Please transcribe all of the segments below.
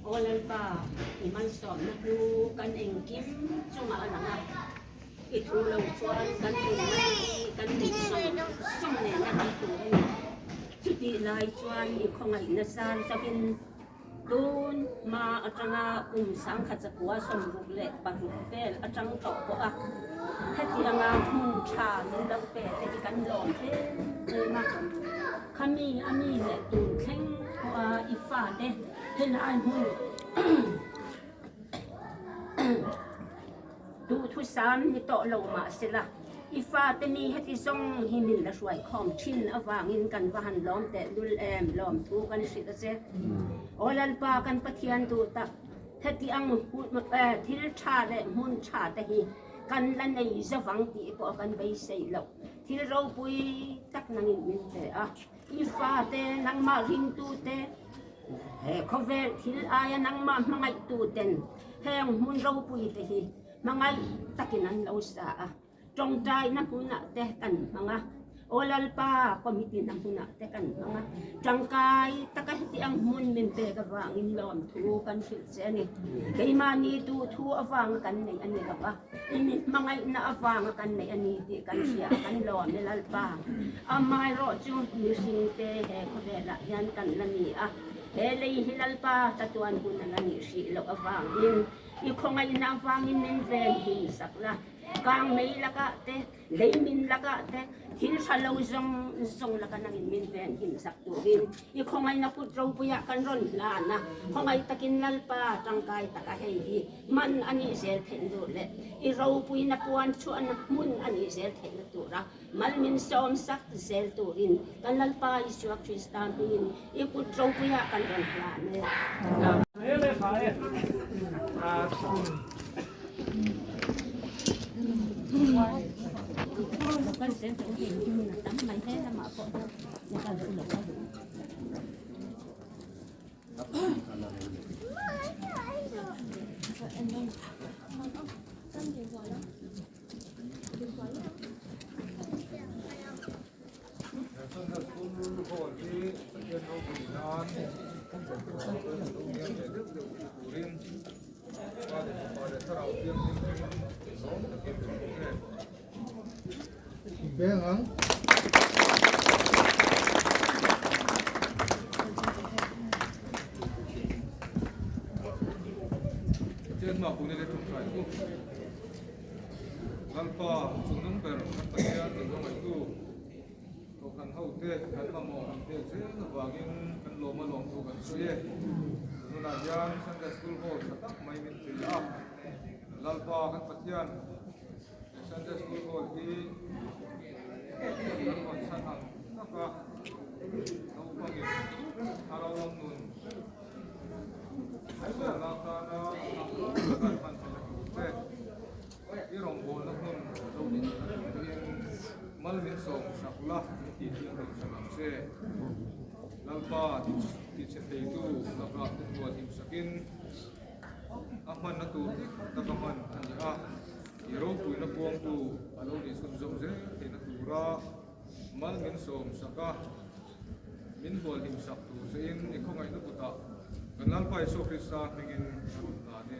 Aw Lalpa, i malsawmna hnu kan engkim chungah a lang a, i thu lo chuan kan nunna hi kan neih zawng zawng nena kan tur a ni. Chutih lai chuan i khawngaihna zar zavin Tun hma atanga kum 1966 vel atang tawh pawh a heti anga hmun tha min lo pe te hi kan lawm hle em a. Khami a mi leh tun thleng pawh a i fate helai hmun Duhthusam ni tawh lo mah sela, i fate mi heti zawng hi min la hruai khawm thin avangin kan va han lawm teh lul em, lawmthu kan hrilh a che. Aw Lalpa kan Pathian duh tak, heti ang thil tha leh hmun tha te hi kan la nei zavang tih pawh kan beisei loh. Thil ropui tak nangin min pe a. I fate, nangmah ringtute, he khawvel thil aia nangmah hmangaihtuten heng hmun ropuite hi hmangaih takin an lo sa a, tawngtaina hmunah te kan hmang a, Aw Lalpa, committee na hmunah te kan hmang a, tangkai taka heti ang hmun min pek avangin lawmthu kan hrilh che a ni. Keimahni duhthu avanga kan neih a ni lo va. I mi hmangaihna avanga kan neih a ni tih kan hria a, kan lawm e Lalpa. Amaherawh chu mihringte he khawvelah hian kan la ni a, he lei hi Lalpa chatuan hun a la nih hrih loh avangin i khawngaihna avangin min ven him sak la, kang mei lakah te, Lei min lakah te thil hra lo zawng zawng laka nangin min ven him sak turin i khawngaihna kut ropuiah kan rawn hlan a, khawngaih takin Lalpa tangkai taka hei hi man a nih zel theih duh leh i ropuina puan chhuahna hmun a nih zel theihna tura mal min sawm sak zel turin kan Lalpa Isua Krista hmingin i kut ropuiah kan rawn hlan e. Sunday School Hall hi Pathian ropui nan leh deuh deuh hi turin Pa leh Fapa leh Thlarau Thianghlim hmingin lawm takin ka hmu e. Beng ang. Pathian hma pune leh ṭawngṭai u. Lalpa chungnung ber kan Pathian min hmangaihtu Kohhran hote kan mamawh an pek zel avangin kan lawm a lawm thu kan sawi e. Tunah hian Sunday School Hall tha tak mai min pe a, Lalpa kan Pathian he Sunday School Hall hi kan rawn chhan ang taka naupangin thlarau lam nun hriatna atana kan hman theihna tur te, I rawngbawlna hmun lo din turin mal min sawm sak la, min tih thianghlim sak ang che. Lalpa tichhe theitu lakah te hual him sakin a hmanna tur dik tak a hman a ni a, i ropuina puangtu a lo nih chhunzawm zel theihna tura mal min sawm sak a, min hual him sak tur chein i khawngaihna kutah kan Lalpa Isua Krista hmingin a rawn hlan e.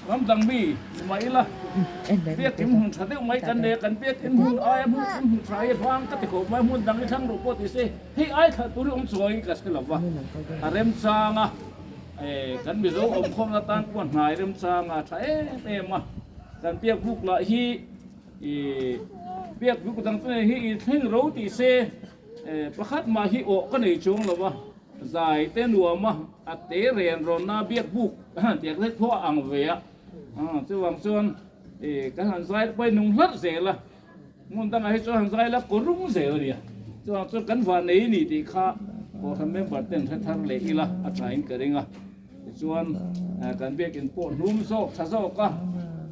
Ram dang mi ni mah ila biakin hmun tha deuh mai kan nei a, kan biakin hmun aia hmun hmun tha hi vang ka ti khawp mai, hmun dang hi thlang ruh pawh ti se hei ai thla tur hi awm chuai ka hre lo va, a remchang a, kan Mizo awmkhawmna atan pawh hnai remchang a tha em em a, kan biak buk lah hi. I biak buk dang chu nei hi i thleng ro tih se pakhat mah hi awh ka nei chuang lo a, zai te nuam a, a te ren rawn na biak buk tiang te pawh a ang ve a, chuvang chuan kan han zai pawh nung hlarh zel a, hmun dangah hi chuan han zai la kawrung zel a nia, chuvang chuan kan van nei ni tih kha Kohhran member ten hre thar leh ila a thain ka ring a. Tichuan, kan biakin pawh hnum zawk tha zawk a,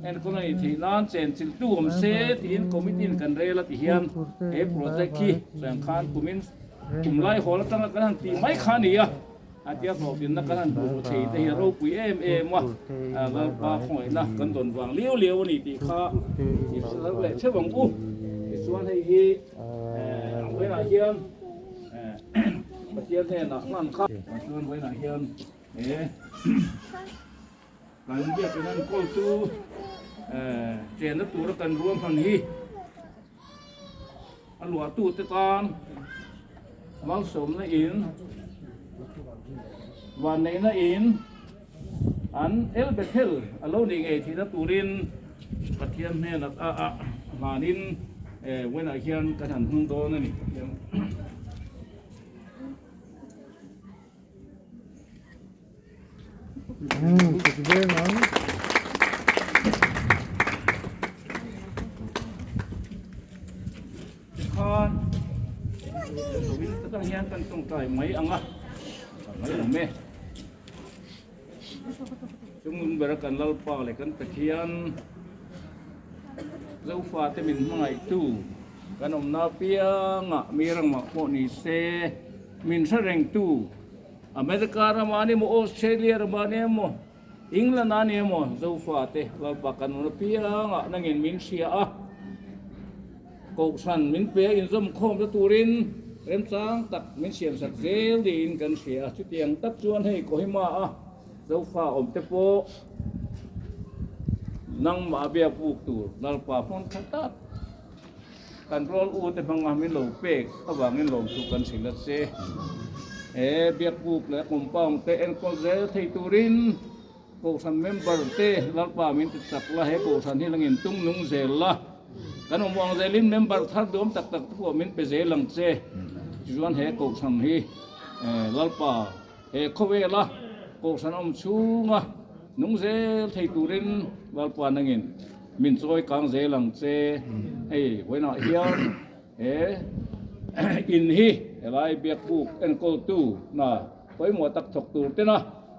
enkawl a nih theih nan chenchilhtu awm se tiin committee in kan rel a ti hian he project hi chuan khan kumin kum lai hawl atanga kan han tih mai kha a ni a, a tia hlawhtlinna kan han hmuh thei te hi a ropui em em a, Lalpa khawngaihna kan dawn vang liau liau a ni tih kha i hre leh theuh ang u. Tichuan hei hi ang velah hian. Pathian hnenah hman kha. Chuan vawiinah hian he kan biakin an kawltu chenna tura kan ruahman hi a luahtute tan malsawmna in vanneihna in an El Bethel a lo nih ngei theihna turin Pathian hnenah a a hlanin vawiinah hian kan han hmang dawn a ni. Tikhan lovin takah hian kan tawngtai mai ang a, mai awm e. Chungnung bera kan Lalpa leh kan Pathian Zofate min hmangaihtu kan awmna apiangah mi rangmah pawh ni se min hre rengtu America ramah ni emaw, Australia ramah ni emaw, England ah ni emaw Zofate Lalpa kan awm apiangah nangin min hria a, Kohhran min pe a inzawmkhawmna turin remchang tak min siamsak zel niin kan hria a. Chutiang tak chuan hei Kohima a Zofa awmte pawh nangmah biak buk tur Lalpa hmun tha tak kan rual u te hmanga min lo pek avangin lawmthu kan hrilh a che. He biak buk leh compound te enkawl zel thei turin Kohhran member te Lalpa min ti chak la, he kohhran hi langin tung nung zel la, kan awm ang zelin member thar duam tak tak te pawh min pe zel ang che. Tichuan he kohhran hi Lalpa he khawvela kohhran awm chhunga nung zel thei turin Lalpa nangin min chawi kang zel ang che. Hei vawiinah hian he in hi helai biakbuk enkawltu hna pawimawh tak thawk tur tena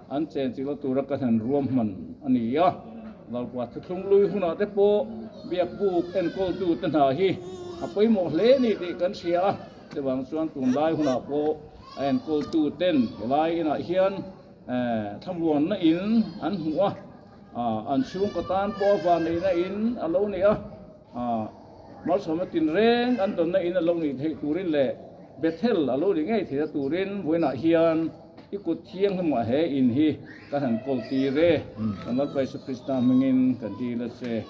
an chenchilh a tura ka hnen ruahman a ni a. Lalpa thuthlung lui hunah te pawh biakbuk enkawltu te hna hi a pawimawh hle ni tih kan hria a, chuvang chuan tunlai hunah pawh a enkawltu ten helai inah hian thlamuanna in an hmu a, an chhungkaw tan pawh a vanneihna in a lo ni a. Malsawmna tinreng an dawnna in a lo nih theih turin leh Bethel a lo nih ngei theihna turin vawiinah hian i kut thianghlimah he in hi kan han kawl tir e. Kan Lalpa Jesu Krista hmingin kan dil a che.